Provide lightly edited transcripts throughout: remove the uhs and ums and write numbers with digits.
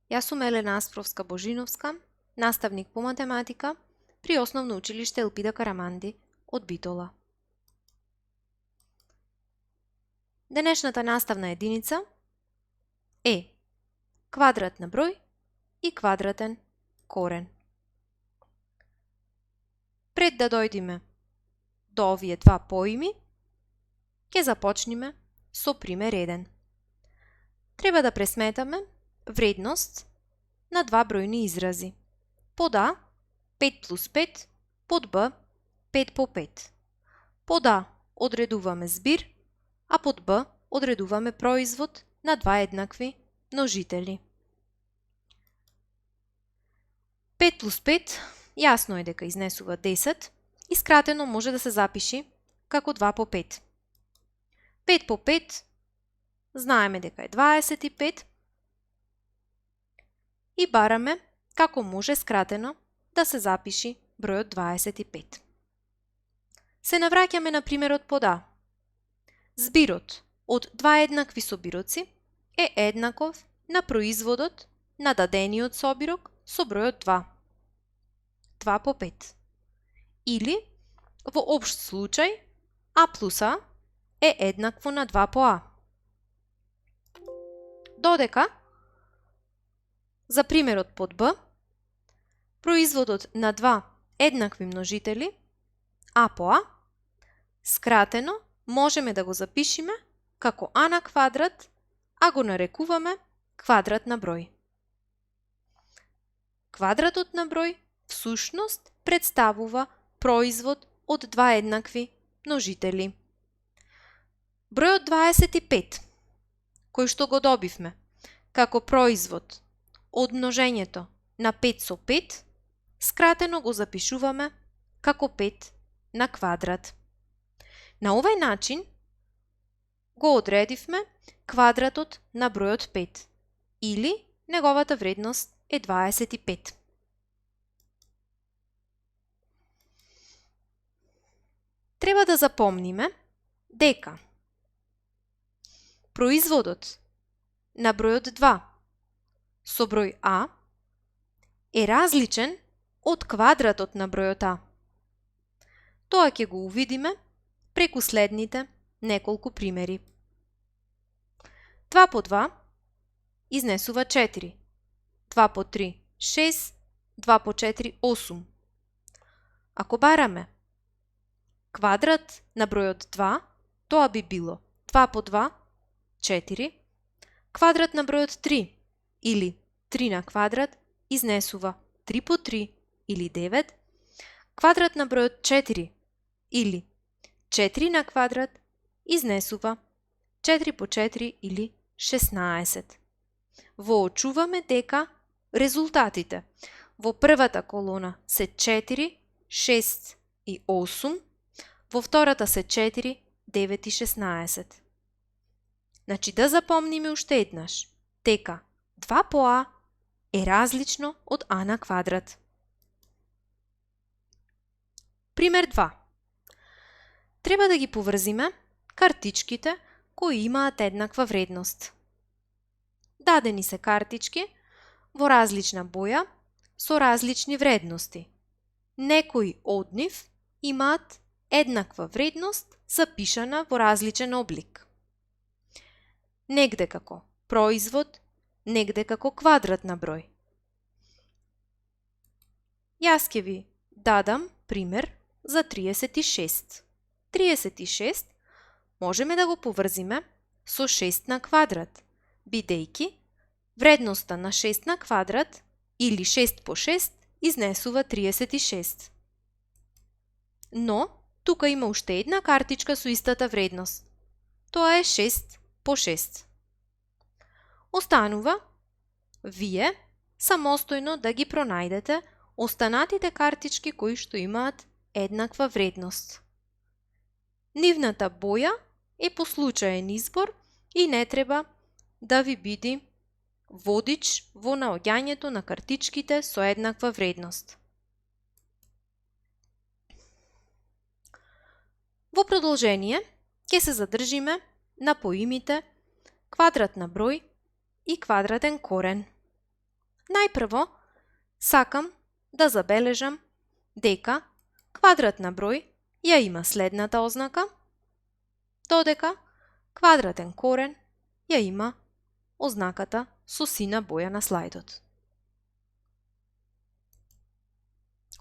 Јас сум Елена Аспровска-Божиновска, наставник по математика при Основно училиште Елпида Караманди од Битола. Денешната наставна единица е квадрат на број и квадратен корен. Пред да дојдеме до овие два поими, ќе започнеме со пример 1. Треба да пресметаме вредност на два бројни изрази. Под А 5 плюс 5, под Б 5 по 5. Под А одредуваме збир, а под Б одредуваме производ на два еднакви множители. 5 плюс 5 јасно е дека изнесува 10 и скратено може да се запиши како 2 по 5. 5 по 5 знаеме дека е 25 и бараме како може скратено да се запиши бројот 25. Се навраќаме на примерот под А. Збирот од два еднакви собироци е еднаков на производот на дадениот собирок со бројот 2. 2 по 5. Или, во општ случај, А плюс А е еднакво на 2 по А. Додека, за примерот под Б, производот на два еднакви множители, А по А, скратено можеме да го запишеме како А на квадрат, а го нарекуваме квадрат на број. Квадратот на број всушност представува производ од два еднакви множители. Бројот 25, кој што го добивме како производ од множењето на 5 со 5, скратено го запишуваме како 5 на квадрат. На овој начин го одредивме квадратот на бројот 5, или неговата вредност е 25. Треба да запомниме дека производот на бројот 2 со број А е различен од квадратот на бројот А. Тоа ќе го увидиме преку следните неколку примери. 2 по 2 изнесува 4. 2 по 3 6, 2 по 4 8. Ако бараме квадрат на бројот 2, тоа би било 2 по 2 4, квадрат на бројот 3 или 3 на квадрат изнесува 3 по 3 или 9, квадрат на бројот 4 или 4 на квадрат изнесува 4 по 4 или 16. Воочуваме дека резултатите во првата колона се 4, 6 и 8, во втората се 4, 9 и 16. Значи да запомниме уште еднаш дека 2 по А е различно од А на квадрат. Пример 2. Треба да ги поврзиме картичките кои имаат еднаква вредност. Дадени се картички во различна боја со различни вредности. Некои од нив имаат еднаква вредност запишана во различен облик. Негде како производ, негде како квадрат на број. Јас ќе ви дадам пример за 36. 36 можеме да го поврзиме со 6 на квадрат, бидејќи вредноста на 6 на квадрат или 6 по 6 изнесува 36. Но, тука има уште една картичка со истата вредност. Тоа е 6 по 6. Останува вие самостојно да ги пронајдете останатите картички кои што имаат еднаква вредност. Нивната боја е по случаен избор и не треба да ви биде водич во наоѓањето на картичките со еднаква вредност. Во продолжение ќе се задржиме на поимите квадрат на број и квадратен корен. Најпрво, сакам да забележам дека квадратна број ја има следната ознака, додека квадратен корен ја има ознаката со сина боја на слайдот.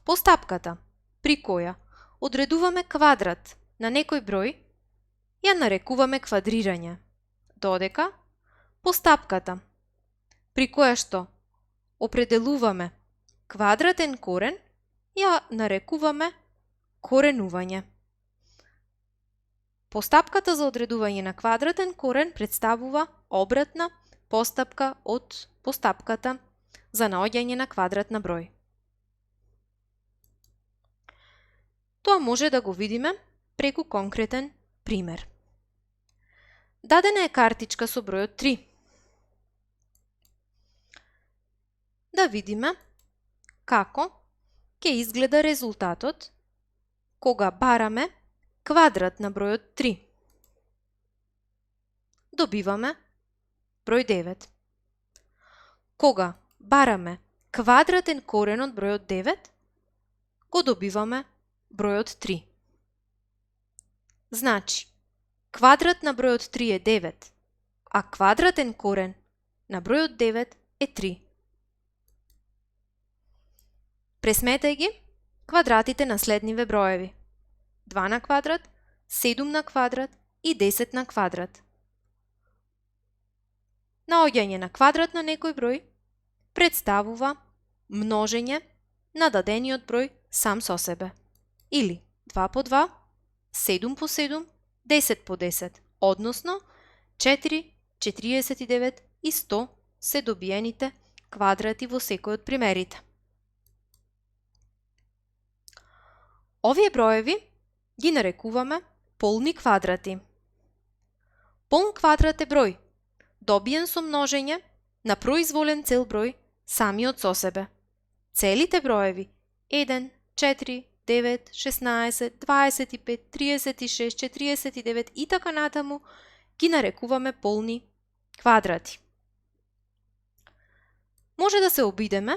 Постапката при која одредуваме квадрат на некој број ја нарекуваме квадрирање, додека постапката при која што определуваме квадратен корен ја нарекуваме коренување. Постапката за одредување на квадратен корен представува обратна постапка од постапката за наоѓање на квадратна број. Тоа може да го видиме преку конкретен пример. Дадена е картичка со бројот 3. Да видиме како ќе изгледа резултатот кога бараме квадрат на бројот 3. Добиваме број 9. Кога бараме квадратен корен од бројот 9, го добиваме бројот 3. Значи, квадрат на бројот 3 е 9, а квадратен корен на бројот 9 е 3. Пресметај ги квадратите на следниве броеви: 2 на квадрат, 7 на квадрат и 10 на квадрат. Наоѓање на квадрат на некој број представува множење на дадениот број сам со себе, или 2 по 2, 7 по 7, 10 по 10, односно 4, 49 и 100 се добиените квадрати во секој од примерите. Овие броеви ги нарекуваме полни квадрати. Полн квадрат е број добиен со множење на произволен цел број самиот со себе. Целите броеви 1, 4, 9, 16, 25, 36, 49 и така натаму ги нарекуваме полни квадрати. Може да се обидеме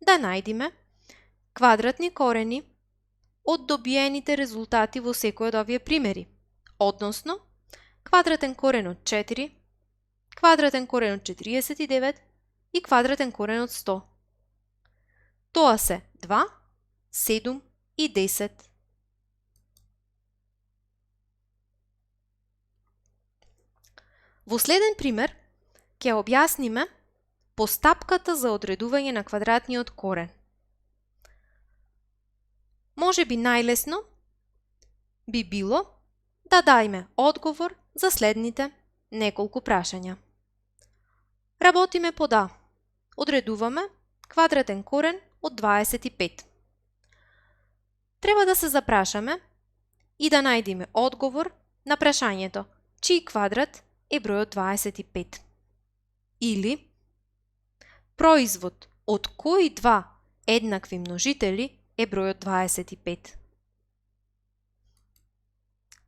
да најдиме квадратни корени од добиените резултати во секој од овие примери, односно квадратен корен од 4, квадратен корен од 49 и квадратен корен од 100. Тоа се 2, 7 и 10. Во следен пример ќе објасниме постапката за одредување на квадратниот корен. Може би најлесно би било да дајме одговор за следните неколку прашања. Работиме под А. Одредуваме квадратен корен од 25. Треба да се запрашаме и да најдиме одговор на прашањето чиј квадрат е бројот 25. Или производ од кои два еднакви множители е бројот 25.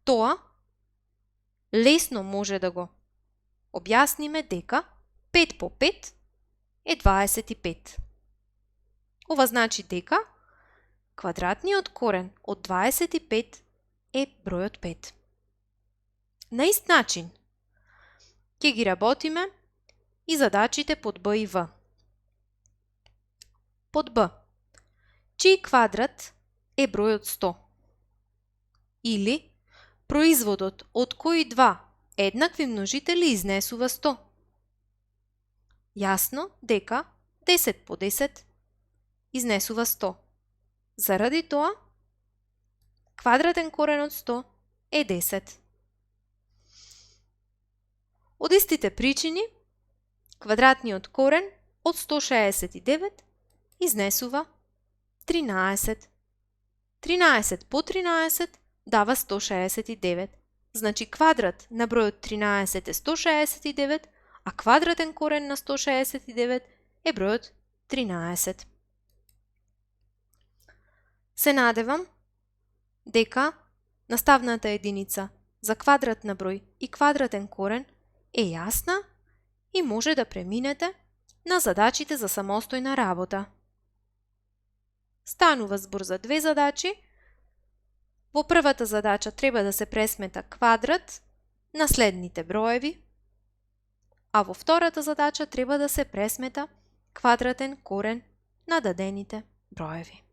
Тоа лесно може да го објасниме дека 5 по 5 е 25. Ова значи дека квадратниот корен од 25 е бројот 5. На ист начин ќе ги работиме и задачите под Б и В. Под Б, чиј квадрат е бројот 100? Или производот од кои два еднакви множители изнесува 100? Јасно дека 10 по 10 изнесува 100. Заради тоа, квадратен корен од 100 е 10. Од истите причини, квадратниот корен од 169 изнесува 13. 13 по 13 дава 169. Значи квадрат на бројот 13 е 169, а квадратен корен на 169 е бројот 13. Се надевам дека наставната единица за квадратна број и квадратен корен е јасна и може да преминете на задачите за самостојна работа. Станува збор за две задачи. Во првата задача треба да се пресмета квадрат на следните броеви, а во втората задача треба да се пресмета квадратен корен на дадените броеви.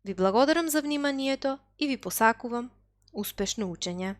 Ви благодарам за вниманието и ви посакувам успешно учење.